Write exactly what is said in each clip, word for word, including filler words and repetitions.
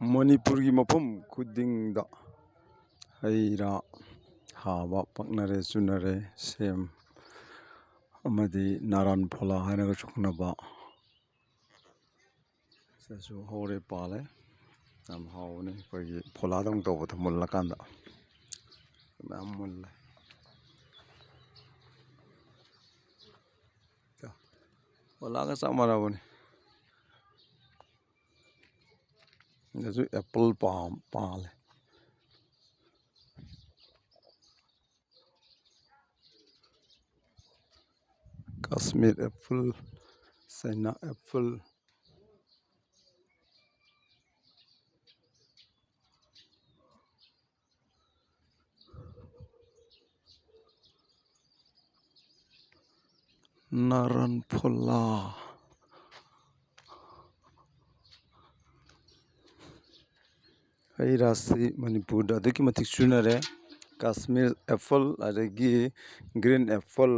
ꯃꯅꯤꯄꯨꯔꯒꯤ ꯃꯐꯝ ꯈꯨꯗꯤꯡꯗ ꯍꯩ ꯔꯥ ꯊꯥꯕ ꯄꯛꯅꯔꯦ, ꯆꯨꯅꯔꯦ꯫ ꯁꯦꯝ ꯑꯃꯗꯤ ꯅꯥꯔꯥꯟ ꯐꯣꯂꯥ ꯍꯥꯏꯅꯒꯁꯨ ꯈꯪꯅꯕ꯫ ꯁꯤꯗꯁꯨ ꯍꯧꯔꯦ, ꯄꯥꯜꯂꯦ꯫ ꯌꯥꯝ ꯍꯥꯎꯕꯅꯤ꯫ ꯑꯩꯈꯣꯏꯒꯤ ꯐꯣꯂꯥꯗꯧꯅ ꯇꯧꯕꯗꯣ ꯃꯨꯜꯂꯀꯥꯟꯗ꯫ ꯃꯌꯥꯝ ꯃꯨꯜꯂꯦ꯫ ꯐꯣꯂꯥꯒ ꯆꯞ ꯃꯥꯟꯅꯕꯅꯤ꯫ ꯁꯤꯗꯁꯨ ꯑꯦꯄꯜ ꯄꯥꯝ-, ꯄꯥꯜꯂꯦ꯫ ꯀꯥꯁꯃꯤꯔ ꯑꯦꯄꯜ, ꯆꯩꯅꯥ ꯑꯦꯄꯜ꯫ ꯅꯥꯔꯥꯟ ꯐꯣꯂꯥ꯫ ꯍꯩ ꯔꯥꯁꯤ ꯃꯅꯤꯄꯨꯔꯗ ꯑꯗꯨꯛꯀꯤ ꯃꯇꯤꯛ ꯆꯨꯅꯔꯦ꯫ ꯀꯥꯁꯃꯤꯔ ꯑꯦꯄꯜ, ꯑꯗꯒꯤ ꯒ꯭ꯔꯤꯟ ꯑꯦꯄꯜ,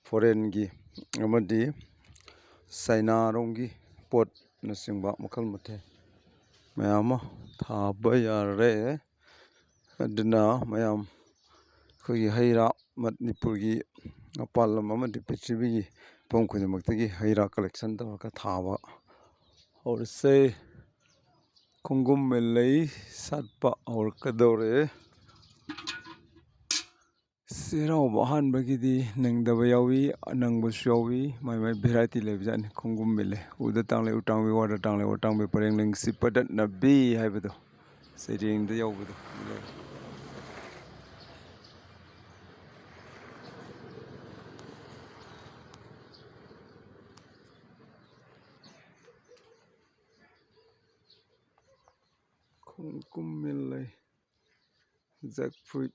ꯐꯣꯔꯦꯟꯒꯤ ꯑꯃꯗꯤ ꯆꯥꯏꯅꯥꯔꯣꯝꯒꯤ ꯄꯣꯠꯅꯆꯤꯡꯕ ꯃꯈꯜ ꯃꯊꯦꯜ ꯃꯌꯥꯝ ꯑꯃ ꯊꯥꯕ ꯌꯥꯔꯦ꯫ ꯑꯗꯨꯅ ꯃꯌꯥꯝ ꯑꯩꯈꯣꯏꯒꯤ ꯍꯩ ꯔꯥ ꯃꯅꯤꯄꯨꯔꯒꯤ ꯃꯄꯥꯟ ꯂꯝ ꯑꯃꯗꯤ ꯄ꯭ꯔꯤꯊꯤꯕꯤꯒꯤ ꯃꯐꯝ ꯈꯨꯗꯤꯡꯃꯛꯇꯒꯤ ꯍꯩ ꯔꯥ ꯀꯂꯦꯛꯁꯟ ꯇꯧꯔꯒ ꯊꯥꯕ ꯍꯧꯔꯁꯦ꯫ ꯈꯣꯡꯒꯨꯝ ꯃꯦꯂꯩ ꯁꯥꯠꯄ ꯍꯧꯔꯛꯀꯗꯧꯔꯦ꯫ ꯆꯩꯔꯥꯎꯕ ꯑꯍꯥꯟꯕꯒꯤꯗꯤ ꯅꯪꯗꯕ ꯌꯥꯎꯏ, ꯅꯪꯕꯁꯨ ꯌꯥꯎꯏ꯫ ꯃꯥꯏ ꯃꯥꯏ ꯚꯦꯔꯥꯏꯇꯤ ꯂꯩꯕꯖꯥꯠꯅꯤ꯫ ꯈꯣꯡꯒꯨꯝ ꯃꯦꯂꯩ꯫ ꯎꯗ ꯇꯥꯡꯂꯩ ꯎꯇꯥꯡꯕꯤ, ꯋꯥꯗ ꯇꯥꯡꯂꯩ ꯋꯥꯇꯥꯡꯕꯤ, ꯄꯔꯦꯡ ꯂꯪꯁꯤ ꯄꯗꯠꯅꯕꯤ ꯍꯥꯏꯕꯗꯣ, ꯁꯩꯔꯦꯡꯗ ꯌꯥꯎꯕꯗꯣ꯫ ꯈꯣꯡꯒꯨꯝ ꯃꯦꯂꯩ, jackfruit꯫